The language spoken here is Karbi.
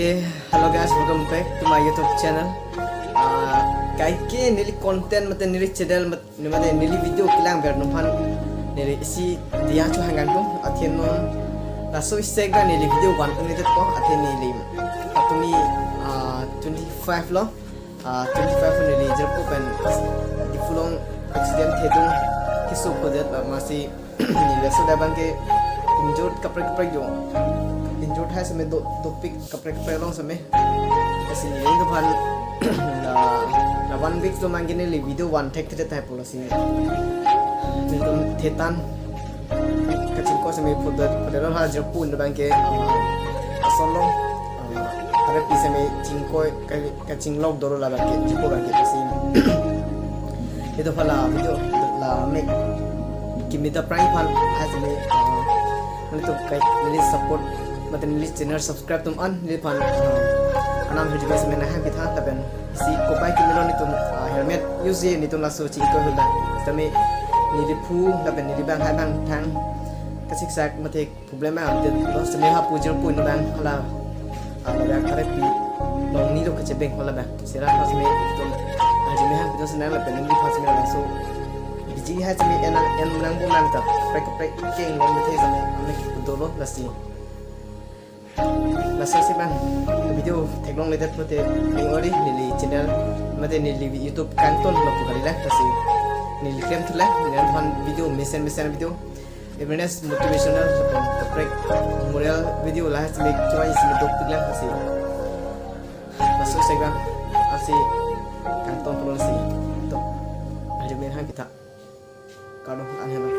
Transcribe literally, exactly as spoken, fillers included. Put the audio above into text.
Hello guys, welcome back to my YouTube channel. Ah, kaike neli content mate neli channel mat-, mate neli video kelang ber nuphan neli isi diya chu hanggang tum athen non laso isek ba neli video one minute ko athen neli atumi ah, twenty-five lo. Ah, twenty-five neli jirpo pen Diphu along accident thedung keso kodet la masi neli laso dak abang ke injured kaprek kaprek jo. Injured hai seme do dopik kaprek kaprek along seme. Lasi neli nuphan la la one week lo mang ke neli video one take thede thai pulo si. Nelitum thetan kachingko seme photo photo lo ha jirpo dak abang ke ah, ason lo ah, are pi seme chingko ka kachinglok dolo la abang ke jirpo abang ke lasi. Ito phala video la mek kimita prank aphan hai seme ah, nelitum kai neli support mate neli channel subscribe tum an neliphan ah, anam hirjume seme nahang pitha lapen isi kopai kimilo nelitum ah, helmet use je nelitum laso chingko hula. Tame neli phu lapen neli bang hai bang thang kasiksak mate problem ang de lo seme ha pu jirpo dak abang hala ala ya kare pi long ni lo kachebeng hala abang sera pas me tum aji me hang pi tum sena lapen neli pas me laso biji ha seme enang en menang bo nang ta prek prek keng long mate seme ame dolo lasi. Laso si abang video theklongledet pute ning ori neli channel mate neli YouTube kangton lo pu kali la lasi. Neli klem thu la neli aphan video mesen mesen video awareness motivational lapen kaprek moral video la seme chua isi dopik lang lasi. Laso isek abang asi kangton pulo si to. Ajo men hang kita kado an helo.